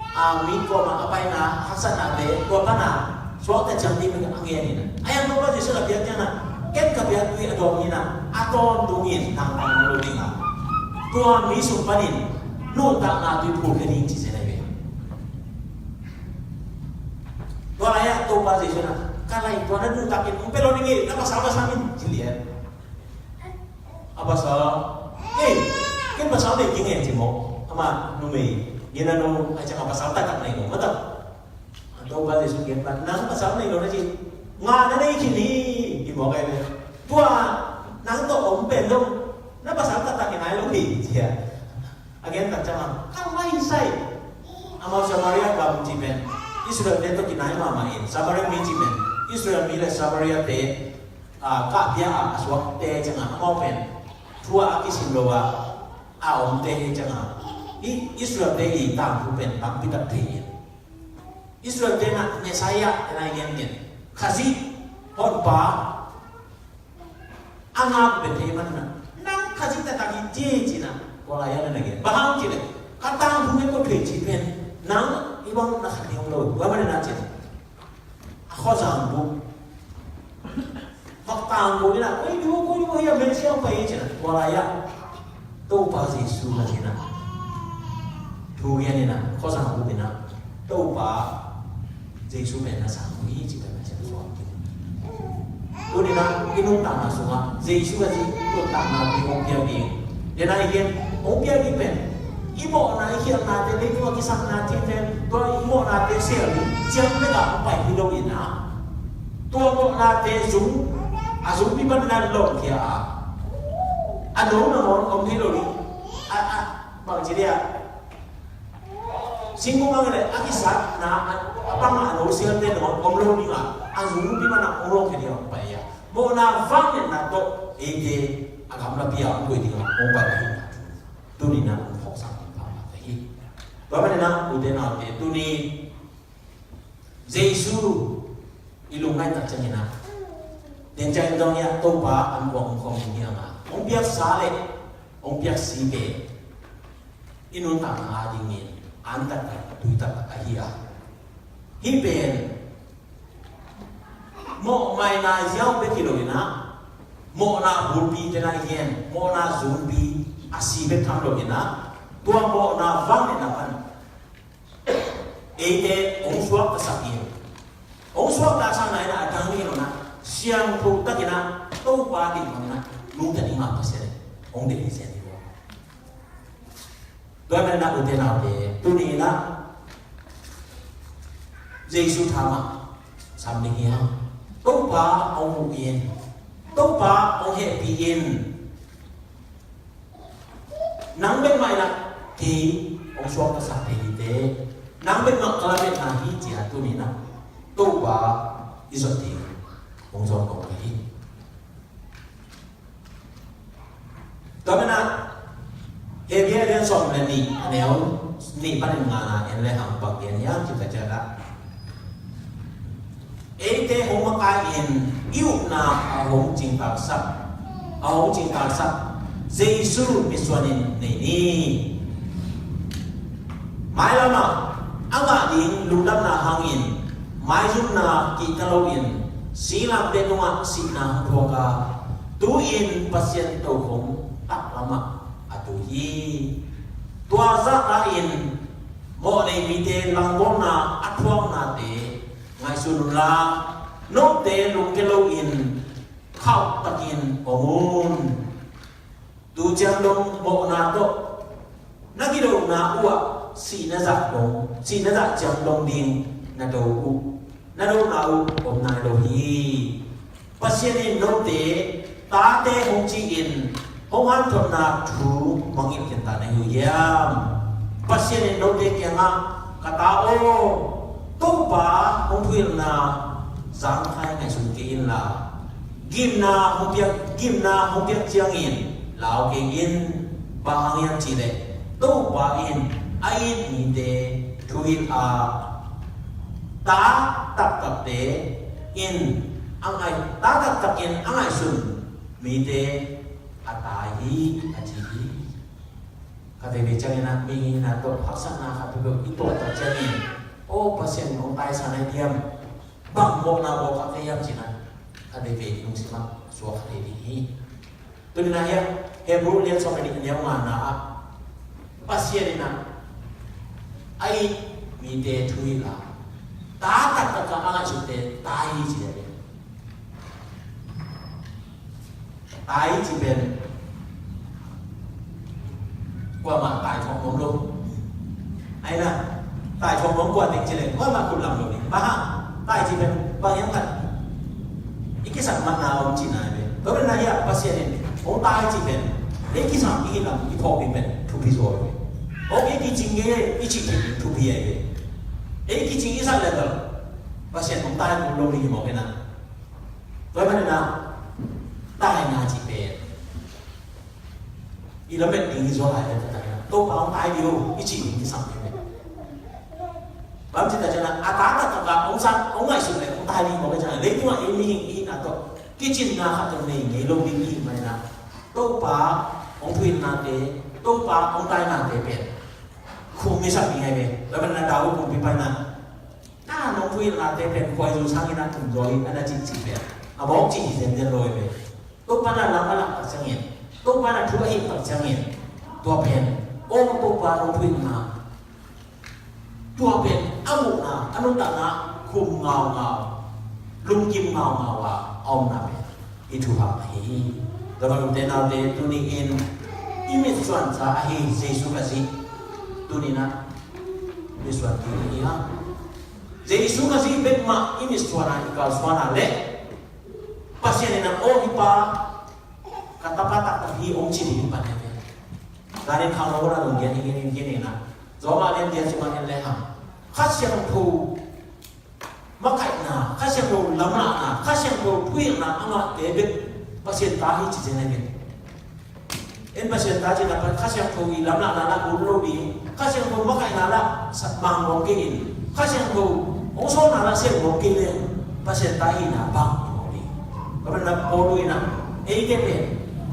a, mi kawmah a paina haksatnate, tua pan a suakta ciang ding a ngen in ah, a yang Topa Jesuh na piak ciangin ah, ken ka piak tui a dawng hi in ah, a tawntungin nang nang lo ding a, tua mi sung panin nuntakna tui phulkhia ding ci zen ahi ve. Tua lai-ah Topa Jesuh in ah, ka lai, tua na duh takin hong pia lo ning ei, na pasal va sam in ci lian. A pasal, ei, ken pasal nei kei ing ci mawk. Amah numei, gina no, a ciang a pasal taktak nei lo mah ta. Topa Jesuh kiang pan, nang pasal nei lo na ci, ngah na nei khin hi, ci mawk ahi ve. Tua nang tawh om pen zong na pasal taktak hi nai lo hi, ci a. A gen tak ciang a, ka laisai. Amau Samaria gam cih pen Israel-te tawh kinai mahmah in, Samaria mi cih pen Israel mi le Samaria-te, a, kahpia a, a suakte ciang a, amau pen thu a kisim lo a, a omte hi ciang a, i Israel-te i tangthu pen tampi tak thei in. Israel-te in ah Messiah, en a i gen ken, Khazih, Honpa, Hang pen thei man na, nang kha ci taktak hi ci ci na, Goliath na gen. Bang hang ci leh, ka tangthu ngen ko thei ci pen, nang i bang na kha ding om lo. Tua man na ci na, a khuazang buk, vak tang buk ina, koi du, koi du, hiam men siang pai ci na, Goliath. Topa Jesu na ci na, thu ngen ina, khuazang buk ina, Topa Jesu pen na sang hi ci pen na ci na suak. Tuni na i nuntakna sungah Jesu a ci nuntakna ding hong piak ding. Tua na i gen hong piak ding pen i mawhna i khialhnate, leitungah kisakna thinte, tua i mawhnate sel ding ciang bek a hong pai hi lo ina, tua mawhnate zung a zungpi pan na lawhkhia a, a no nangawn om hi lo ding. A, a, bang ci dia, singkung a ngen leh a kisakna a, a pang a no sialte nangawn om lo ding a, a zungpi pan a hong lawhkhia ding a hong pai a, mawhna vangliatna tawh eite a gamlapi a hong koih ding a hong pai hi. Tuni na hong phawksak ding pha mah ka hi. Tua manin a, ute naute, tuni Jesu i lungngaih tak ciangin a, den ciangin dong hi a, Topa an kuang hong khawm ding hi a, hong piaksa leh hong piaksi pen i nuntakna a dingin an taktak, tui taktak ahi a. Hih pen mawhmaina ziau bek hi lo ina, mawhna bulpi tena i gen, mawhna zungpi a si bek tham lo ina, tua mawhna vangliatna pan eite hong suaktasak in, hong suaktasakna ina a dang hi lo ina, siangtho tak ina, Topa deih bang ina, lungtang ding a Pasian hong deih hi zen hi lo. Tua manin a, ute naute, tuni ina Jesu tha mah sam ding hi hang. Topa hong huh in, Topa hong hehpih in. Nang bek mah ina kei hong suaktasak thei hi te, nang bek mah ka lametna hi ci a, tuni ina Topa i zot ding hong zong kong ka hi. Tua manin a, Hebru a lian sawm le nih, a neu nih panin ngana en le hang, bang gen hiam cih leh, eite hong makai in i upna a hong cingtaksak, a hong cingtaksak Jesu mitsuan in nei ni. Mailam ah a ngah ding lungdamna hangin maizumna kihta loin singlamteh tungah sihna hong thuak a, tu-in Pasian tokhom taklam ah a tu hi. Tua zahtakin mawhnei mite langbawlna a thuaknate ngaihsun unla, note lungkia loin khauh takin om un. Tu ciang dong mawhna tawh na kidona uh ah sihna zah dong, sihna zah ciang dong ding na do uh, na dona uh om nai lo hi. Pasian in note tate hong ci-in hong hanthotna thu mangngilh khin ta na hi uh hiam? Pasian in note kiangah, ka ta aw, Topa hong thuhilhna zangkhai ngaihsun kei inla, gimna hong piak, gimna hong piak ciangin lau kei in. Bang hang hiam cih leh Topa in a it mite thuhilh a, ta taktakte in a ngai, ta taktakin a ngaihsun mite a tai hi, a ci hi. Khatvei ciangin a, mihing in a tawh haksatna khat peuhpeuh i tuah tak ciangin, aw, Pasian in hong taisan ahi diam, bang mawhna bawl kha ka hiam cih na, khatvei i lungsim ah suak kha thei ding hi. Tuni-in ah hiah Hebrew lian sawm le nih, a neu ngana ah Pasian in ah a it mite thuhilh a, ta taktak a a ngaihsute tai hi ci hi. Tai ci pen kuamah tai thawm nuam lo. Ai na, tai thawm nuam kua teng ci leng kuamah khut lam lo ding. Bang hang, tai ci pen bang hiam khat i kisam mahna om cihna hi ve. Tua pen na hiah Pasian in hong tai ci pen ei kisam i hih lam i phawk ding pen thupi zaw hi ve. Hong ei kicing nge i cih ding thupi ahi ve. Ei kicing i sak leh bel Pasian hong tai kul lo ding hi mawk hi na. Tua pen na, taina ci pen i lamet ding hi zaw lai ve, ka taina. Topa hong tai ding o i cih ding kisam hi ve. Bang ci ta ciang a, a ta taktak a hong sang, hong ngaihsut leh hong tai ding mawk hi ciang a, leitungah ei mihing i hihna tawh kicinna khat tawh nei ngei lo ding i hih manin ah, Topa hong thuhilhnate, Topa hong tainate pen khum i sak ding hi ve. Tua manin ah David kumpipa in ah, na hong thuhilhnate pen khuaizu sangin ah tum zaw hi, a na cihcih pen a mawk cih hi zenzen lo hi ve. Topa in ah lam a lak tak ciangin, Topa in ah thu a hilh tak ciangin, tua pen, aw Topa hong thuhilhna, tua pen a muhna, a nuntakna khum ngaungau, lungkim ngaungau a a omna pen i thuhilh ahi hi. Tua bang ute naute, tuni-in i mitsuan ca ahi Jesu Khazih tuni-in ah mitsuan ding hi hang. Jesu Khazih bek mah i mitsuan a, i kalsuan a leh Pasian in ah, aw hih pa ka tapa taktak hi, hong ci ding hi pan hi ve. Danin khang lo na dong gen hi gen hi gen hi na. Zo mah lian dia ci mah lian le hang. Kha Siangtho makaihna, Kha Siangtho lamlahna, Kha Siangtho thuhilhna a ngahte bek Pasian ta hi ci zen hi ve. En Pasian ta cihna pen Kha Siangtho i lamlahna lah ut lo ding, Kha Siangtho makaihna lah sa mang ngawm kei in, Kha Siangtho hong sawlna lah sem ngawm kei leng Pasian ta hihna bang ngawm ding. Tua manin ah Paul in ah, eite pen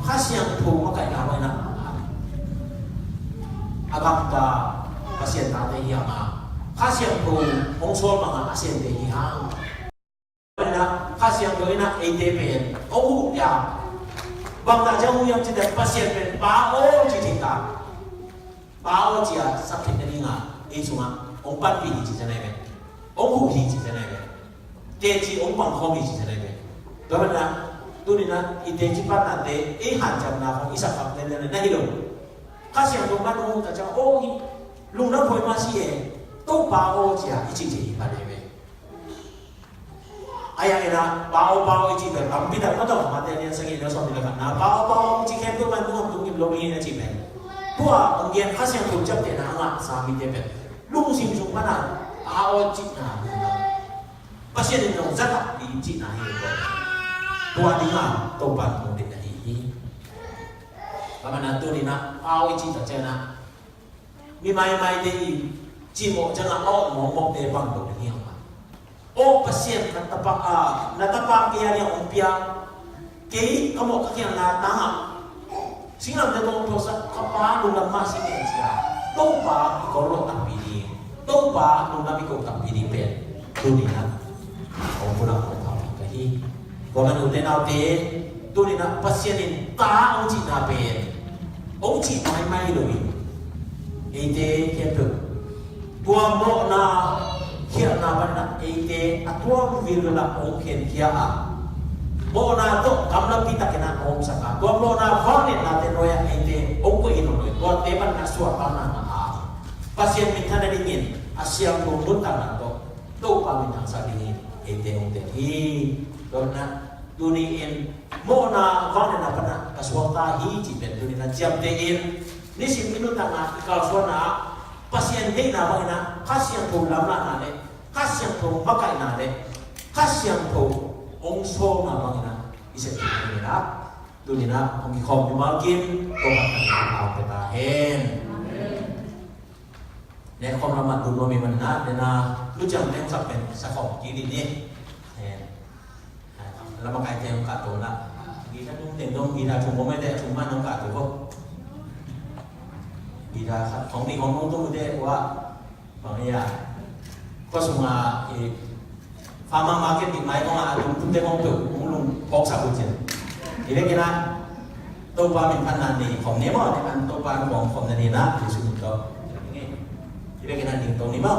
Kha Siangtho makaihna bang in ah a gamta Pasian tate hi hang a, Kha Siangtho hong sawl bang a a semte hi hang. Tua manin ah Kha Siangtho in ah eite pen hong huh hiam? Bang hang hiam cih leh Pasian pen Pa aw ci thei ta. Pa aw ci a sak theihna ding a ei sungah hong panpih hi ci zen hi ve. Hong huh hi ci zen hi ve. Teci hong pang khawm hi ci zen hi ve. Tua manin ah tuni-in ah i teci pannate, ei hanciamna khawng i sak khak zenzen na hi lo. Kha Siangtho pan hong huh ta ciang, aw hih lungdam poi mah si e, Topa aw ci a i cih thei hi pan hi ve. A yang in ah Pa aw, Pa aw i cih pen tampi tak mah tawh, Mate lian sagih neu sawmnih le khatna, Pa aw, Pa aw hong ci khempeuh pan tung om tung ngim lo hi na cih pen. Tua hong gen Kha Siangtho ciaptehna a ngahsa mite pen lungsim sung pan a Pa aw cihna, Pasian in nong za tak ding cihna hi. Tua ding a Topa in hong deih ahi hi. Tua manin ah tuni-in ah Pa aw i cih tak ciangin ah mi maimaite i cimawh ciangin a awh mawkmawkte bang lo ding hi hang a. Aw Pasian, ka tapa, a, na tapa kei a ding a hong piang, kei ka mawh ka khialhna tangah singlamteh tawh hong thuaksak ka pa lungdam mah si e ci a, Topa i ko lo takpi ding, Topa lungdam i ko takpi ding pen tuni-in ah hong pulak hong phawk ka hi. Tua manin ute naute, tuni-in ah Pasian in ta hong cihna pen hong cih maimai lo in, eite khempeuh tua mawhna khialhna panin ah eite a tuam vilvel ah hong khenkhia a, mawhna tawh gamlapi takin ah hong omsak a, tua mawhna vangliatnate nuai ah eite hong koih hi lo in, tuate panin ah suahtakna ngah a, Pasian minthanna dingin a siangtho nuntakna tawh Topa minthangsak dingin eite hong tel hi. Tua manin ah tuni-in mawhna vangliatna pan ah ka suakta hi cih pen tuni-in ah ciamteh in, nisim i nuntakna i kalsuanna ah Pasian deihna bangin ah Kha Siangtho lamlahna le Kha Siangtho makaihna le Kha Siangtho hong sawlna bangin ah i sep dingin ah tuni-in ah hong kikhawm mimal kim Topa in thupha hong pia ta hen. Nek khawm lam ah lut nuam ing manin ah, nek na lu ciang teng sak pen sa khawm kik ding ni. Eh, lam ah kai teng hong kahto na. Guitar tung teng dong, guitar thum bawm maite, a thum man hong kahto ko. Guitar khat khawng nih khawng nong tung te ua. Bang hia. Kua sung a, eh, Farmer market ding mai kong a tung tung te kong peuh kong lung phawk sak uh cin. Hi bek in ah Topa min phatna nei khawm ni maw, ni an Topa an khawm khawm na ni na, Jesu min tawh. Hi bek in ah ding to ni maw.